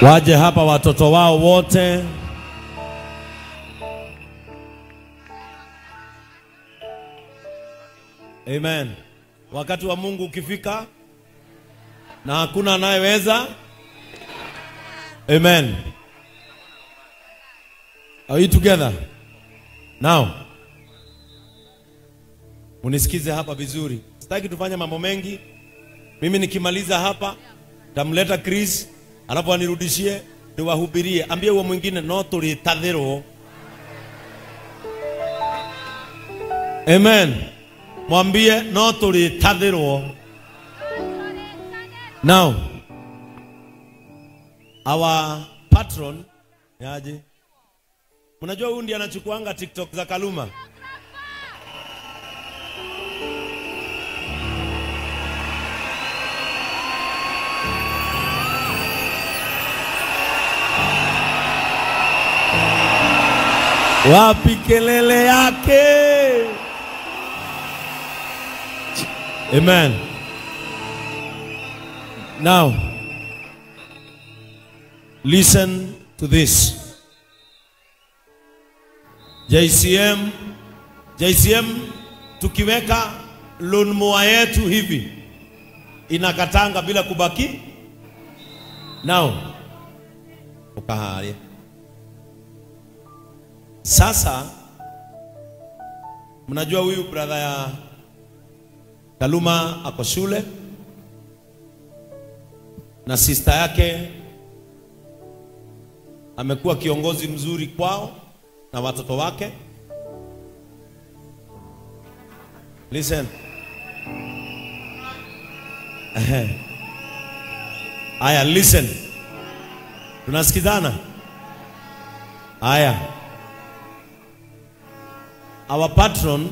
Waje hapa watoto wao wote. Amen. Wakati wa Mungu ukifika na hakuna anayeweza. Amen. Are we together? Now, unisikize hapa vizuri. Sitaki tufanye mambo mengi. Mimi nikimaliza hapa tamleta Chris, alafu anirudishie niwahubirie. Ambie huo mwingine no tulitathirwo. Amen. Mwambie no tulitathirwo. Now, our patron yaje. Mnajua huyu ndiye anachukuanga TikTok za Kaluma. Wapi kelele yake? Amen. Now, listen to this. JCM tukiweka lawnmower yetu hivi inakatanga bila kubaki. Now, ukahari. Sasa mnajua huyu brother ya Kaluma ako shule na sister yake amekuwa kiongozi mzuri kwao na watoto wake. Listen. Aya, listen. Tunasikizana? Aya. Our patron,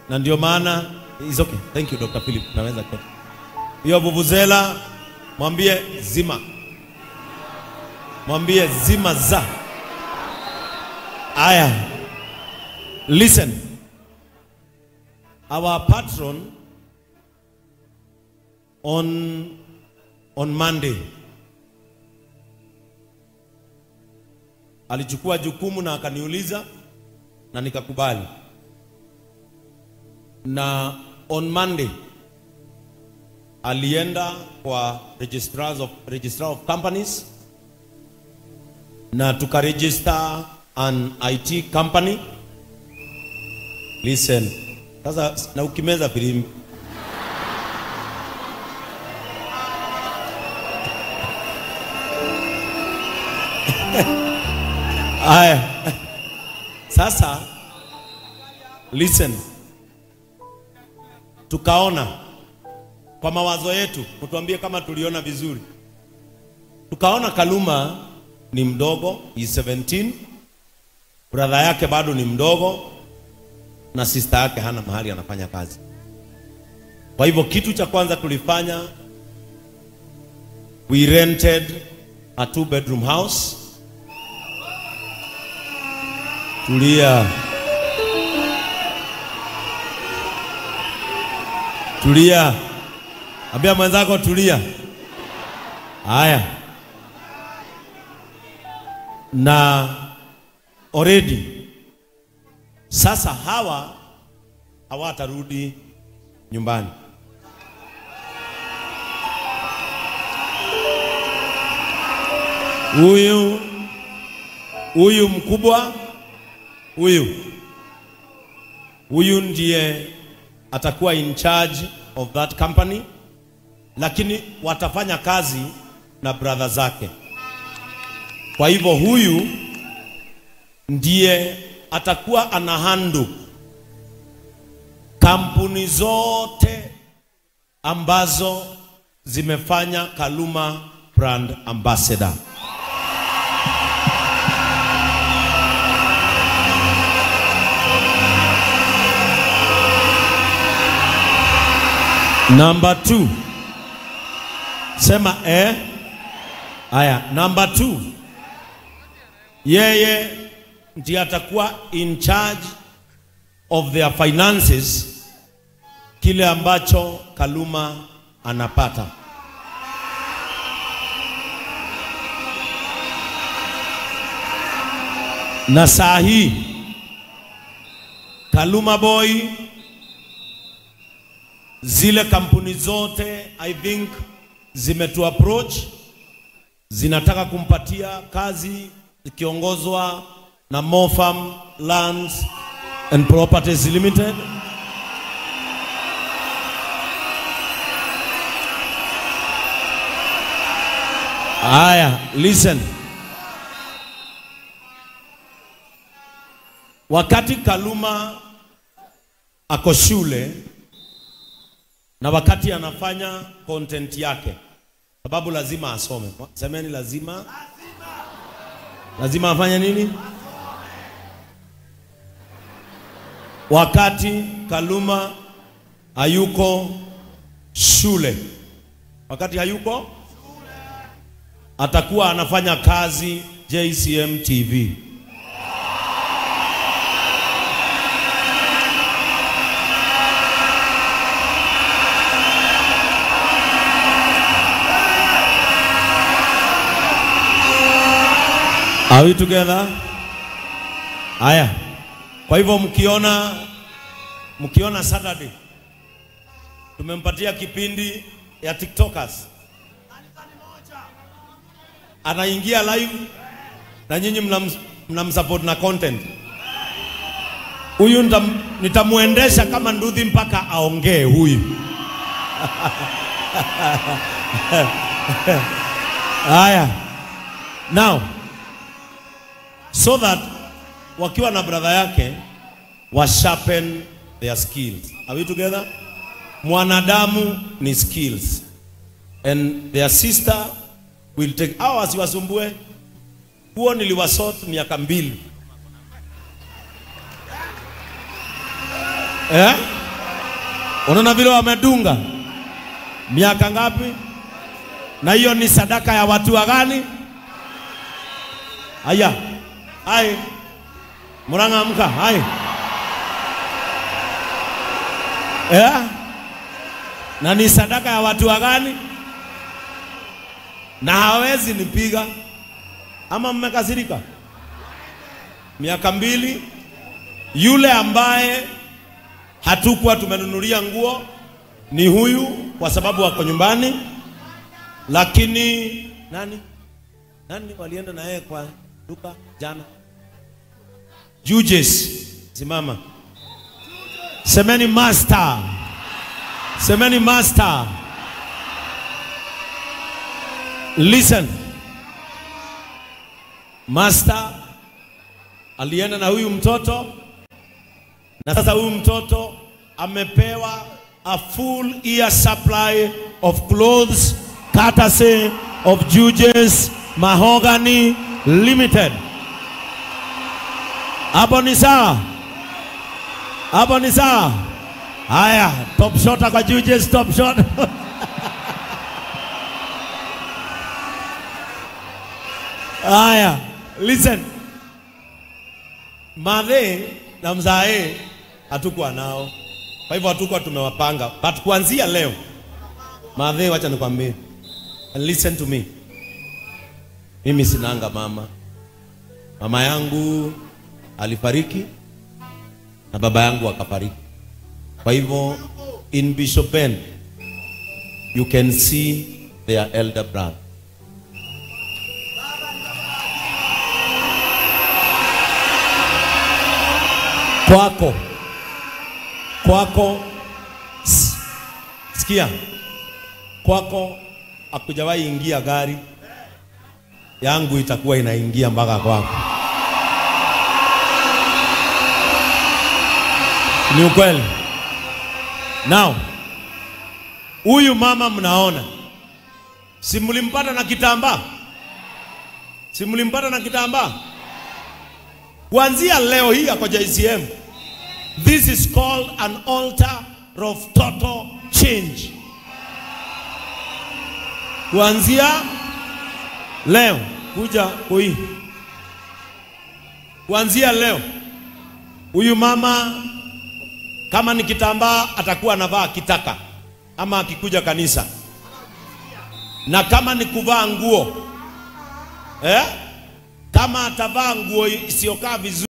na ndio maana is okay. Thank you Dr. Philip. Naweza kwa. Hiyo vuvuzela mwambie zima. Mwambie zima za. Aya. Listen. Our patron on Monday alichukua jukumu na akaniuliza na nikakubali. Na on Monday alienda kwa registrar of companies na tukaregister an IT company. Listen. Sasa na ukimeza filimbi. Aya. Sasa listen. Tukaona kwa mawazo yetu, mtuambie kama tuliona vizuri. Tukaona Kaluma ni mdogo, is 17. Brother yake bado ni mdogo na sister yake hana mahali anafanya kazi. Kwa hivyo kitu cha kwanza tulifanya, we rented a 2-bedroom house. Tulia. Tulia. Ambia mwenzako tulia. Haya. Na already sasa hawa hawatarudi nyumbani. Huyu mkubwa, huyu ndiye atakuwa in charge of that company, lakini watafanya kazi na brother zake. Kwa hivyo huyu ndiye atakuwa anahandle kampuni zote ambazo zimefanya Kaluma brand ambassador. Number 2. Sema eh. Aya, number 2. Yeye ndiye atakuwa in charge of their finances, kile ambacho Kaluma anapata. Na saa hii Kaluma Boy, zile kampuni zote I think zimetu approach, zinataka kumpatia kazi ikiongozwa na Mofarm Lands and Properties Limited. Aya, listen. Wakati Kaluma ako shule na wakati anafanya content yake, sababu lazima asome. Semeni lazima. Lazima afanye nini? Wakati Kaluma hayuko shule, wakati hayuko atakuwa anafanya kazi JCM TV. Are we together? Aya. Kwa hivyo mkiona Saturday tumempatia kipindi ya TikTokers, anaingia live na nyinyi mnamsupport na content. Huyu nitamuendesha kama nduthi mpaka aongee huyu. Aya. Now, so that wakiwa na brother yake wa sharpen their skills. Are we together? Mwanadamu ni skills. And their sister will take hours. Wasumbue. Huo niliwasort miaka 2. Eh? Unaona vile wamedunga? Miaka ngapi? Na hiyo ni sadaka ya watu wa gani? Aya. Hai. Muranga amka. Hai. Eh? Na ni sadaka ya watu wa gani? Na hawezi nipiga. Ama mmekasirika? Miaka 2. Yule ambaye hatukuwa tumenunulia nguo ni huyu, kwa sababu wako nyumbani. Lakini nani? Nani walienda na yeye kwa duka jana? Judges, simama. Semeni master. Semeni master. Listen. Master alienda na huyu mtoto, na sasa huyu mtoto amepewa a full year supply of clothes courtesy of Judges Mahogany Limited. Hapo ni sawa? Hapo ni sawa? Haya, top shot kwa Judges, top shot. Haya, listen. Madhe na mzae hatukuwa nao. Kwa hivyo hatukuwa tumewapanga. But kuanzia leo, madhe, wacha nikwambie. And listen to me. Mimi sinanga mama. Mama yangu alifariki na baba yangu akafariki. Kwa hivyo in Bishop Ben you can see their elder brother. Kwako. Kwako, sikia. Kwako hakujawahi ingia gari. Yangu itakuwa inaingia mpaka kwako. Ni ukweli. Now, huyu mama mnaona, si mlimpata na kitambaa? Si mlimpata na kitambaa? Kuanzia leo hii kwa JCM, this is called an altar of total change. Kuanzia leo kuja kui. Kuanzia leo huyu mama kama ni kitambaa atakuwa anavaa kitaka ama akikuja kanisa. Na kama ni kuvaa nguo, Kama atavaa nguo isiyokaa vizuri.